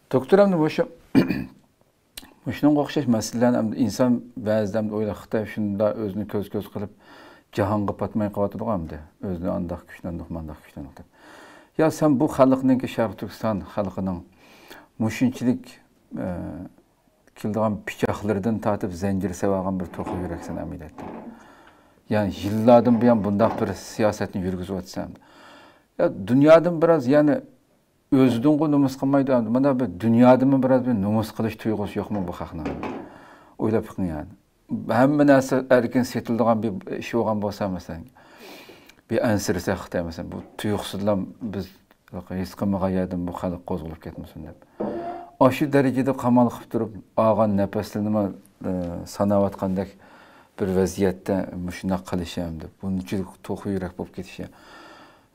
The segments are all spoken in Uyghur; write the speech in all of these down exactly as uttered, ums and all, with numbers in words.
دوكتور، ئەمدى مۇشۇ، مۇشۇنىڭغا ئوخشاش مەسىلىلەرنى ئەمدى ئىنسان بەزىدە ئەمدى ئويلاپ، خىتاي شۇنداق ئۆزىنى كۆز-كۆز قىلىپ، جاھانغا پاتماي قېلىۋاتىدىغۇ ئەمدى. ئۆزىنى ئانداق كۈچلەندۇق، مانداق كۈچلەندۇق دەپ. يا سەن بۇ خەلقنىڭكى، شەرقىي تۈركىستان خەلقىنىڭ مۇشۇنچىلىك، ئە، كېلىدىغان پىچاقلىرىدىن تارتىپ زەنجىر سېلىۋالغان بىر توخۇ يۈرەكسەن ئەمەلىيەتتە. يەنى يىللاردىن بۇيان بۇنداق بىر سىياسەتنى يۈرگۈزۈۋاتىسەن. يا دۇنيادىن بىراز، يەنى ئۆزىدىنغۇ نومۇس قىلمايدۇ. مانا بىر دۇنيادىمۇ بىراز بىر نومۇس قىلىش تۇيغۇسى يوقمۇ بۇ خەقنىڭ؟ ئويلاپ بېقىڭ يەنى. ھەممە نەرسە ئەركىن سېتىلىدىغان بىر ئىش بولغان بولسا، مەسىلەن، بىر ئەنسىرىسە خىتاي، مەسىلەن، بۇ تۇيۇقسىزلا بىز ھېس قىلمىغان يەردىن بۇ خەلق قوزغىلىپ كەتمىسۇن دەپ. ئاشۇ دەرىجىدە قامال قىلىپ تۇرۇپ، ئالغان نەپەسلىرىنىمۇ، ئى، ساناۋاتقاندەك بىر ۋەزىيەتتە مۇشۇنداق قىلىشى ھەمدە بۇنچىلىك توخۇ يۈرەك بولۇپ كېتىشى.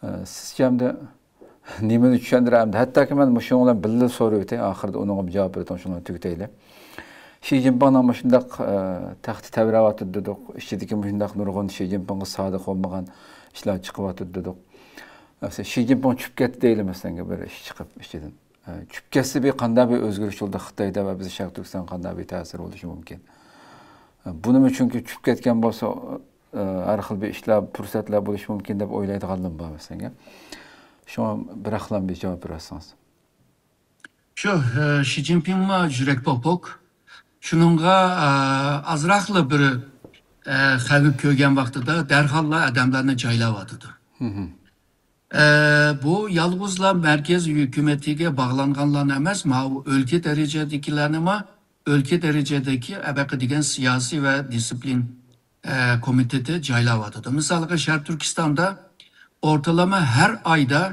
ئى، سىزچە ئەمدى نېمىنى چۈشەندۈرەمدۇ؟ ھەتتاكى مەن مۇشۇنىڭ بىلەن بىللە سورىۋېتەي، ئاخىرىدا ئۇنىڭغا جاۋاب بېرىدۇ، شۇنى تۈگىتەيلى. شى جىنپىڭنىڭ مۇشۇنداق، ئە، تەختى تەۋرەۋاتىدۇ دېدۇق، ئىچىدىكى مۇشۇنداق نۇرغۇن شى جىنپىڭغا سادىق بولمىغان ئىشلار چىقىۋاتىدۇ دېدۇق. مەسىلەن، شى جىنپىڭ چۈشۈپ كەتتى دەيلى، مەسىلەن، بىر ئىش چىقىپ ئىچىدىن. ئە، چۈشۈپ كەتسە، بىر قانداق بىر ئۆزگىرىش بولدى خىتايدا ۋە بىز شەرقىي تۈركىستانغا قانداق بىر تەسىر بولۇشى مۇمكىن؟ ئە، بۇنىمۇ چۈنكى چۈشۈپ كەتكەن بولسا، ئە، ھەر خىل بىر ئىشلار، پۇرسەتلەر بولۇشى مۇمكىن دەپ ئويلايدىغانلىرىم بار، مەسىلەن. شۇڭا بىراقلا بىر جاۋاب بېرىۋەتسىڭىز. شۇ، ئە، شى جىنپىڭمۇ يۈرەك پوك-پوك. شۇنىڭغا، ئە، ئازراقلا بىر، ئە، خەۋپ كۆرگەن ۋاقتىدا دەرھاللا ئادەملەرنى جايلاۋاتىدۇ. ئە، بۇ يالغۇزلا مەركەز ھۆكۈمىتىگە باغلانغانلارنى ئەمەس، ماۋۇ ئۆلكە دەرىجىدىكىلەرنىمۇ، ئۆلكە دەرىجىدىكى ئەبەقە دېگەن سىياسىي ۋە دىسسىپلىن، ئە، كومىتېتى جايلاۋاتىدۇ. مىسالغا، شەرقىي تۈركىستاندا ئورتىلىما ھەر ئايدا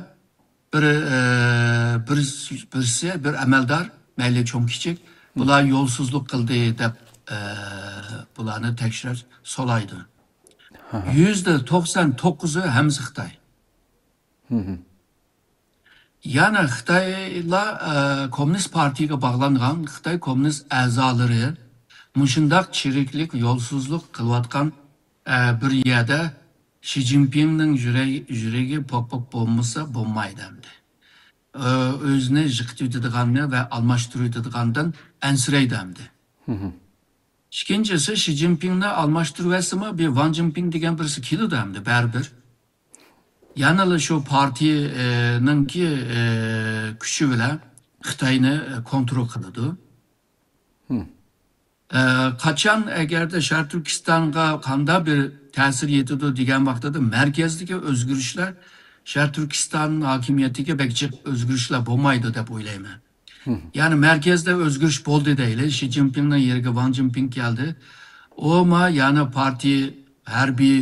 بىر، ئە، بىر، بىرسى، بىر ئەمەلدار، مەيلى چوڭ كىچىك، بۇلار يولسىزلىق قىلدى دەپ، ئە، بۇلارنى تەكشۈرۈپ سورايدۇ. يۈزدە توقسان توققۇزى ھەممىسى خىتاي. يەنى خىتايلار، ئە، كوممۇنىست پارتىيىگە باغلانغان خىتاي كوممۇنىست ئەزالىرى مۇشۇنداق چىرىكلىك، يولسىزلۇق قىلىۋاتقان، ئە، بىر يەردە شى جىنپىڭنىڭ يۈرەي-، يۈرىكى پوك-پوك بولمىسا بولمايدۇ ئەمدى. ئە، ئۆزىنى يىقىتىۋېتىدىغاننى ۋە ئالماشتۇرۇۋېتىدىغاندىن ئەنسىرەيدۇ ئەمدى. ئىككىنچىسى، شى جىنپىڭنى ئالماشتۇرۇۋەتسىمۇ، بىر ۋان جىنپىڭ دېگەن بىرسى كېلىدۇ ئەمدى، بەرىبىر. يەنىلا شۇ پارتىيىنىڭكى، ئە، كۈچى بىلەن خىتاينى، ئە، كونترول قىلىدۇ. ئە، قاچان ئەگەردە شەرقىي تۈركىستانغا قانداق بىر تەسىر يېتىدۇ دېگەن ۋاقتىدا مەركەزدىكى ئۆزگىرىشلەر شەرقىي تۈركىستان ھاكىمىيىتىگە بەك جىق ئۆزگىرىشلەر بولمايدۇ دەپ ئويلايمەن. يەنى مەركەزدە ئۆزگىرىش بولدى دەيلى، شى جىنپىڭنىڭ يېرىگە ۋان جىنپىڭ كەلدى. ئۇمۇ يەنى پارتىيە ھەربىي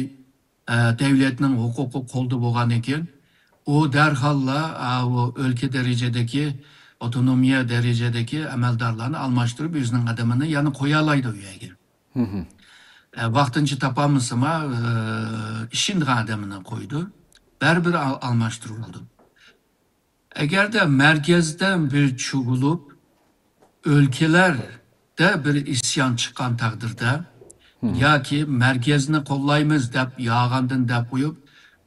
ئە، دەۋلەتنىڭ ھوقۇقى قولدا بولغاندىن كېيىن، ئۇ دەرھاللا، ئە، ئۇ ئۆلكە دەرىجىدىكى، ئاپتونومىيە دەرىجىدىكى ئەمەلدارلارنى ئالماشتۇرۇپ، ئۆزىنىڭ ئادىمىنى يەنە قويالايدۇ ئۇ يەرگە. ئە، ۋاقتىنچە تاپالمىسىمۇ، ئە، ئىشىنىدىغان ئادىمىنى قويىدۇ. بەرىبىر ئال-، ئالماشتۇرۇلىدۇ. ئەگەردە مەركەزدە بىر چۇغۇلۇپ، ئۆلكىلەردە بىر ئىسيان چىققان تەقدىردە، ياكى مەركەزنى قوللايمىز دەپ ياغاندىن دەپ قويۇپ،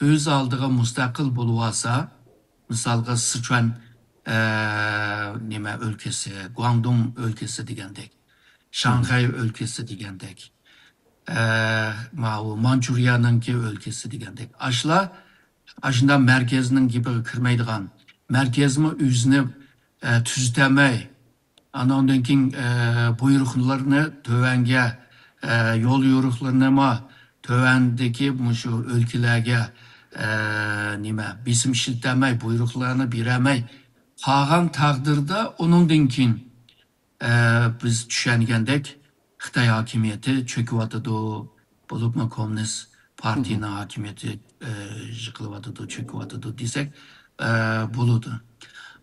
ئۆز ئالدىغا مۇستەقىل بولۇۋالسا، مىسالغا، سىچۈەن، ئە، نېمە ئۆلكىسى، گۇاڭدۇڭ ئۆلكىسى دېگەندەك، شاڭخەي ئۆلكىسى دېگەندەك، ئە، ماۋۇ مانچۇرىيەنىڭكى ئۆلكىسى دېگەندەك. ئاشۇلار ئاشۇنداق مەركەزنىڭ گېپىگە كىرمەيدىغان، مەركەزمۇ ئۆزىنى، ئە، تۈزىتەلمەي، ئانىڭدىن كېيىن، ئە، بۇيرۇقلىرىنى تۆۋەنگە، ئە، يول يورۇقلىرىنىمۇ تۆۋەندىكى مۇشۇ ئۆلكىلەرگە، ئە، نېمە، بېسىم ئىشلىتەلمەي، بۇيرۇقلارنى بېرەلمەي قالغان تەقدىردە، ئۇنىڭدىن كېيىن ئە، بىز چۈشەنگەندەك، خىتاي ھاكىمىيىتى چۆكۈۋاتىدۇ، بولۇپمۇ كوممۇنىست پارتىيىنىڭ ھاكىمىيىتى، ئە، يىقىلىۋاتىدۇ، چۆكۈۋاتىدۇ دېسەك، ئە، بولىدۇ.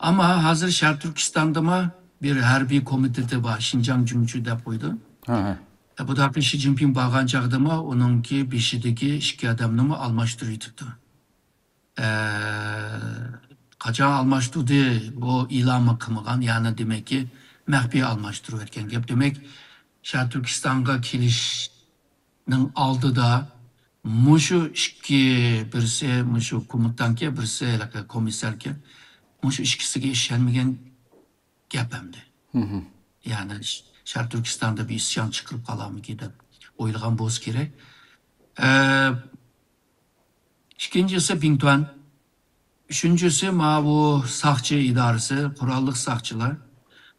ئەمما ھازىر شەرقىي تۈركىستاندىمۇ بىر ھەربىي كومىتېتى بار، شىنجاڭ جۇڭچۇ دەپ قويىدۇ. ئە، بۇ داقى شى جىنپىڭ بارغان چاغدىمۇ ئۇنىڭكى بېشىدىكى ئىككى ئادەمنىمۇ ئالماشتۇرۇۋېتىپتۇ. ئە، قاچان ئالماشتۇردى، بۇ ئېلانمۇ قىلمىغان، يەنى دېمەككى، مەخپىي ئالماشتۇرۇۋەتكەن گەپ. دېمەك، شەرقىي تۈركىستانغا كېلىشنىڭ ئالدىدا مۇشۇ ئىككى، بىرسى مۇشۇ كومېندانتكى، بىرسى ھېلىقى كومىسساركى، مۇشۇ ئىككىسىگە ئىشەنمىگەن گەپ ئەمدى. يەنى ش-، شەرقىي تۈركىستاندا بىر ئىسيان چىقىرىپ قالارمىكىن دەپ ئويلىغان بولسا كېرەك. ئە، ئىككىنچىسى بىڭتۈەن. ئۈچىنچىسى ماۋۇ ساقچى ئىدارىسى، قوراللىق ساقچىلار.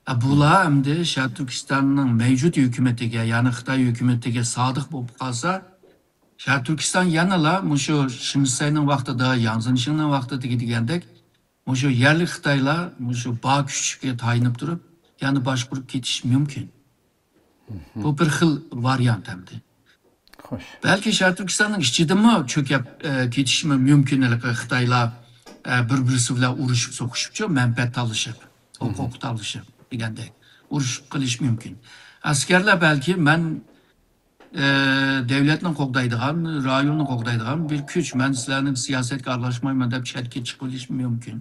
ئە، بۇلار ئەمدى شەرقىي تۈركىستاننىڭ مەۋجۇت ھۆكۈمىتىگە، يەنى خىتاي ھۆكۈمىتىگە سادىق بولۇپ قالسا، شەرقىي تۈركىستان يەنىلا مۇشۇ شېڭ شىسەينىڭ ۋاقتىدا، ياڭ زېمىشىڭنىڭ ۋاقتىدا دېگەندەك، مۇشۇ يەرلىك خىتايلار مۇشۇ بار كۈچكە تايىنىپ تۇرۇپ، يەنە باشقۇرۇپ كېتىشى مۇمكىن. بۇ بىر خىل ۋارىيانت ئەمدى. خوش. بەلكى شەرقىي تۈركىستاننىڭ ئىچىدىمۇ چۆكۈپ، ئە، كېتىشىمۇ مۇمكىن. ھېلىقى خىتايلار، ئە، بىر-بىرسى بىلەن ئۇرۇشۇپ سوقۇشۇپچۇ، مەنپەئەت تالىشىپ، ھوقۇق تالىشىپ دېگەندەك ئۇرۇشۇپ قېلىشى مۇمكىن. ئەسكەرلەر بەلكى مەن، ئە، دۆلەتنى قوغدايدىغان، رايوننى قوغدايدىغان بىر كۈچ، مەن سىلەرنىڭ سىياسەتكە ئارىلاشمايمەن دەپ چەتكە چىقىۋېلىشى مۇمكىن.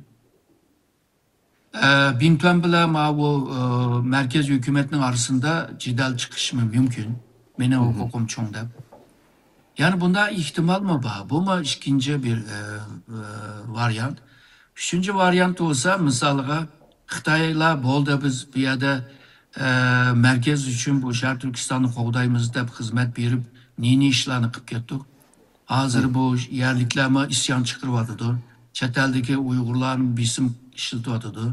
ئە، بىڭتۈەن بىلەن ماۋۇ، ئە، مەركەزىي ھۆكۈمەتنىڭ ئارىسىندا جېدەل چىقىشىمۇ مۇمكىن. مېنىڭ ھوقۇقۇم چوڭ دەپ. يەنى بۇنداق ئېھتىمالمۇ بار. بۇمۇ ئىككىنچى بىر، ئە، ئە، ۋارىيانت. ئۈچىنچى ۋارىيانت بولسا، مىسالغا، خىتايلار بولدى، بىز بۇ يەردە، ئە، مەركەز ئۈچۈن بۇ شەرقىي تۈركىستاننى قوغدايمىز دەپ خىزمەت بېرىپ، نى-نى ئىشلارنى قىلىپ كەتتۇق. ھازىر بۇ يەرلىكلەرمۇ ئىسيان چىقىرىۋاتىدۇ. چەت ئەلدىكى ئۇيغۇرلارمۇ بېسىم ئىشلىتىۋاتىدۇ.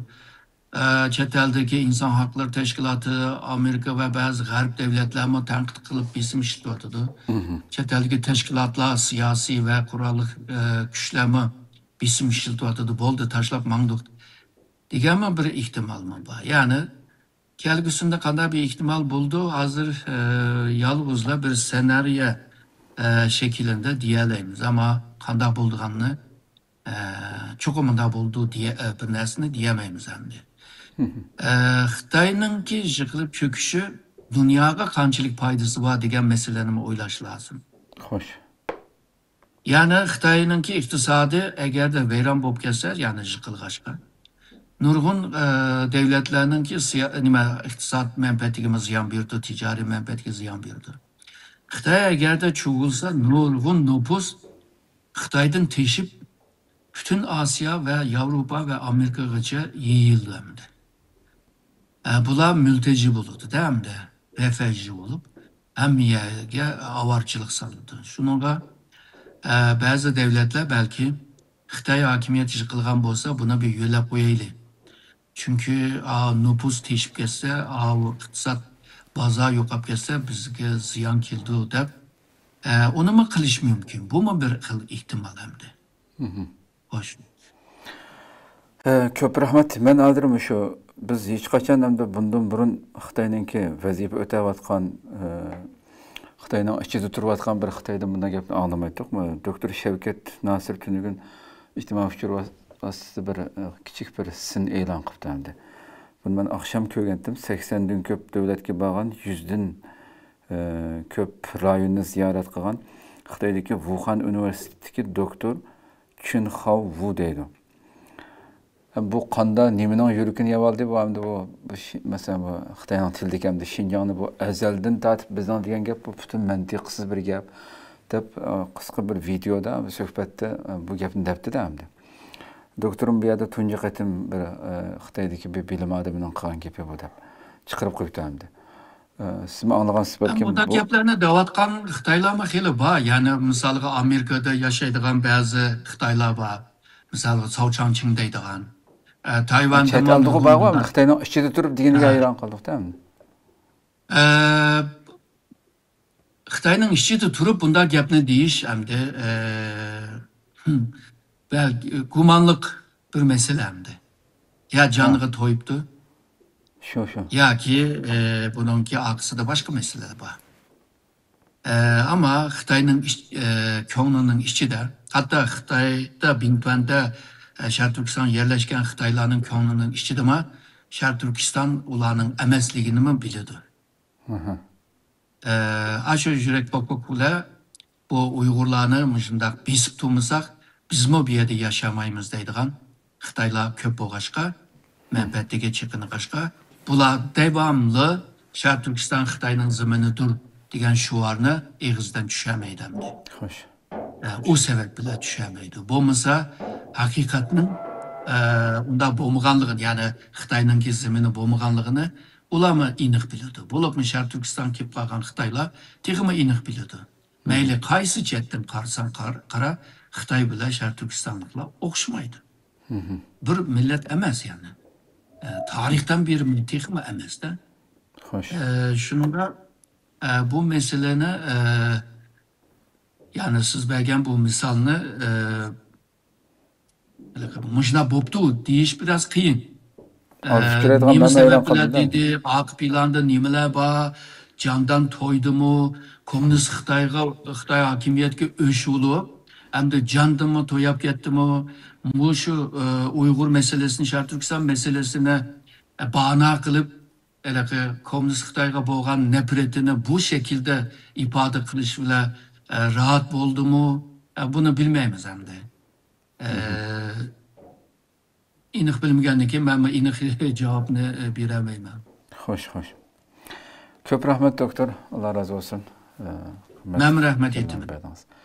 ئە، چەت ئەلدىكى ئىنسان ھەقلىرى تەشكىلاتى، ئامېرىكا ۋە بەزى غەرب دۆلەتلەرمۇ تەنقىد قىلىپ بېسىم ئىشلىتىۋاتىدۇ. چەت ئەلدىكى تەشكىلاتلار، سىياسىي ۋە قوراللىق، ئە، كۈچلەرمۇ بېسىم ئىشلىتىۋاتىدۇ. بولدى، تاشلاپ ماڭدۇق دېگەنمۇ بىر ئېھتىمالمۇ بار. يەنى كەلگۈسىدە قانداق بىر ئېھتىمال بولىدۇ؟ ھازىر، ئە، يالغۇزلا بىر سېنارىيە، ئە، شەكلىدە دېيەلەيمىز. ئەمما قانداق بولىدىغاننى، ئە، چوقۇم مۇنداق بولىدۇ دېيە-، ئە، بىر نەرسىنى دېيەلمەيمىز ئەمدى. ئە، خىتاينىڭكى يىقىلىپ چۆكۈشى دۇنياغا قانچىلىك پايدىسى بار دېگەن مەسىلىنىمۇ ئويلاش لازىم. خوش. يەنى خىتاينىڭكى ئىقتىسادى ئەگەردە ۋەيران بولۇپ كەتسە، يەنى يىقىلغاچقا، نۇرغۇن، ئە، دۆلەتلەرنىڭكى سىيا-، نېمە، ئىقتىساد مەنپەئەتىگىمۇ زىيان بېرىدۇ، تىجارىي مەنپەئەتىگە زىيان بېرىدۇ. خىتاي ئەگەردە چۇۋۇلسا، نۇرغۇن نوپۇس خىتايدىن تېشىپ، پۈتۈن ئاسىيا ۋە ياۋروپا ۋە ئامېرىكىغىچە يېيىلدى ئەمدى. ئە، بۇلار مۈلتەجى بولىدۇ-دە ئەمدى. رېفۈژى بولۇپ، ھەممە يەرگە ئاۋارىچىلىق سالىدۇ. شۇنىڭغا، ئە، بەزى دۆلەتلەر بەلكى خىتاي ھاكىمىيىتى يىقىلغان بولسا، بۇنى بىر يۆلەپ قويايلى. چۈنكى، ئا، نوپۇس تېشىپ كەتسە، ئا، ئىقتىساد، بازار يوقاپ كەتسە، بىزگە زىيان كېلىدۇ دەپ، ئە، ئۇنىمۇ قىلىشى مۇمكىن. بۇمۇ بىر خىل ئېھتىمال ئەمدى. خوش. ئە، كۆپ رەھمەت. مەن ھازىر مۇشۇ، بىز ھېچقاچان ئەمدى بۇندىن بۇرۇن خىتاينىڭكى ۋەزىپە ئۆتەۋاتقان، ئە، خىتاينىڭ ئىچىدە تۇرۇۋاتقان بىر خىتايدىن بۇنداق گەپنى ئاڭلىمايتتۇق. مانا دوكتور شەۋكەت ناسىر تۈنۈگۈن ئىجتىمائىي ئۇچۇر ۋاسىتىسىدە بىر، ئە، كىچىك بىر سىن ئېلان قىپتۇ ئەمدى. بۇنى مەن ئاخشام كۆرگەنتىم. سەكسەندىن كۆپ دۆلەتكە بارغان، يۈزدىن، ئە، كۆپ رايوننى زىيارەت قىلغان خىتايدىكى ۋۇخەن ئۇنىۋېرسىتېتىدىكى دوكتور چىن خاۋ ۋۇ دەيدۇ. بۇ قاندا نېمىنىڭ يۈرىكىنى يەۋالدى؟ بۇ ئەمدى بۇ، بۇ شى-، مەسىلەن، بۇ خىتاينىڭ تىلىدىكى ئەمدى شىنجاڭنى بۇ ئەزەلدىن تارتىپ بىزنىڭ دېگەن گەپ، بۇ پۈتۈن مەنتىقسىز بىر گەپ، دەپ، ئە، قىسقا بىر ۋىدېيودا، بىر سۆھبەتتە، ئە، بۇ گەپنى دەپتىدە ئەمدى. دوكتورۇم بۇ يەردە تۇنجى قېتىم بىر، ئە، خىتايدىكى بىر بىلىم ئادىمىنىڭ قىلغان گېپى بۇ دەپ چىقىرىپ قويۇپتۇ ئەمدى. ئە، سىزمۇ ئاڭلىغانسىز بەلكىم مۇنداق بۇ گەپلەرنى دەۋاتقان خىتايلارمۇ خېلى بار. يەنى مىسالغا ئامېرىكىدا ياشايدىغان بەزى خىتايلار بار. مىسالغا ساۋ چاڭچىڭ دەيدىغان. ئە، تايۋاندىمۇ چەت ئەلدىغۇ نۇرغۇن بارغۇ، بۇنداق. خىتاينىڭ ئىچىدە تۇرۇپ دېگىنىگە ھە. ھەيران قالدۇق-دە. ئە، خىتاينىڭ ئىچىدە تۇرۇپ بۇنداق گەپنى دېيىش ئەمدى، ئە، بەلكى گۇمانلىق بىر مەسىلە ئەمدى. يا ھە. جانىغا تويۇپتۇ، شۇ، شۇ. ياكى، ئە، بۇنىڭكى ئارقىسىدا باشقا مەسىلىلەر بار. ئە، ئەمما خىتاينىڭ ئىچ-، ئە، كۆڭلىنىڭ ئىچىدە، ھەتتا خىتايدا، بىڭتۈەندە، ئە، شەرقىي تۈركىستانغا يەرلەشكەن خىتايلارنىڭ كۆڭلىنىڭ ئىچىدىمۇ شەرقىي تۈركىستان ئۇلارنىڭ ئەمەسلىكىنىمۇ بىلىدۇ. ئە، ئاشۇ يۈرەك پوكلۇق بىلەن بۇ ئۇيغۇرلارنى مۇشۇنداق بېسىپ تۇرمىساق، بىزمۇ بۇ يەردە ياشىيالمايمىز دەيدىغان خىتايلار كۆپ بولغاچقا، مەنپەئەتىگە چېقىنغاچقا، بۇلار داۋاملىق شەرقىي تۈركىستان خىتاينىڭ زېمىنىدۇر دېگەن شوئارنى ئېغىزدىن چۈشۈرمەيدۇ ئەمدى. خوش. ئە، ئۇ سەۋەب بىلەن چۈشۈرمەيدۇ. بولمىسا، ھەقىقەتنىڭ ئە، ئۇنداق بولمىغانلىقىنى، يەنى خىتاينىڭكى زېمىنى بولمىغانلىقىنى ئۇلارمۇ ئېنىق بىلىدۇ. بولۇپمۇ شەرقىي تۈركىستانغا كېلىپ قالغان خىتايلار تېخىمۇ ئېنىق بىلىدۇ. مەيلى قايسى جەھەتتىن قارىساڭ قار-، قارا، خىتاي بىلەن شەرقىي تۈركىستانلىقلار ئوخشىمايدۇ. بىر مىللەت ئەمەس يەنى. ئە، تارىختىن بېرى تېخىمۇ ئەمەس-دە. خوش. ئە، شۇنىڭغا، ئە، بۇ مەسىلىنى، ئە، يەنى سىز بەرگەن بۇ مىسالنى، ئە، مۇشۇنداق بوپتۇ دېيىش بىراز قىيىن. ھازىر ئە، پىكىر ئېيتقان نېمە مەن ھەيران سەۋەب بىلەن قالدىم. دېدى، ئارقا پىلاندا نېمىلەر بار، جاندان تويدىمۇ، كوممۇنىست خىتايغا، خىتاي ھاكىمىيەتكە ئۆچ بولۇپ، ئەمدى جاندىنمۇ توياپ كەتتىمۇ، مۇشۇ، ئە، ئۇيغۇر مەسىلىسىنى، شەرقىي تۈركىستان مەسىلىسىنى، ئە، باھانە قىلىپ، ھېلىقى كوممۇنىست خىتايغا بولغان نەپرىتىنى بۇ شەكىلدە ئىپادە قىلىش بىلەن، ئە، راھەت بولدىمۇ؟ ئە، بۇنى بىلمەيمىز ئەمدى. ئە، ئېنىق بىلمىگەندىن كېيىن مەنمۇ ئېنىق جاۋابنى، ئە، بېرەلمەيمەن. خوش، خوش. كۆپ رەھمەت، دوكتور. ئاللا رازى بولسۇن. ئە، مەنمۇ رەھمەت قىممەت ئېيتىمەن. بەردىڭىز.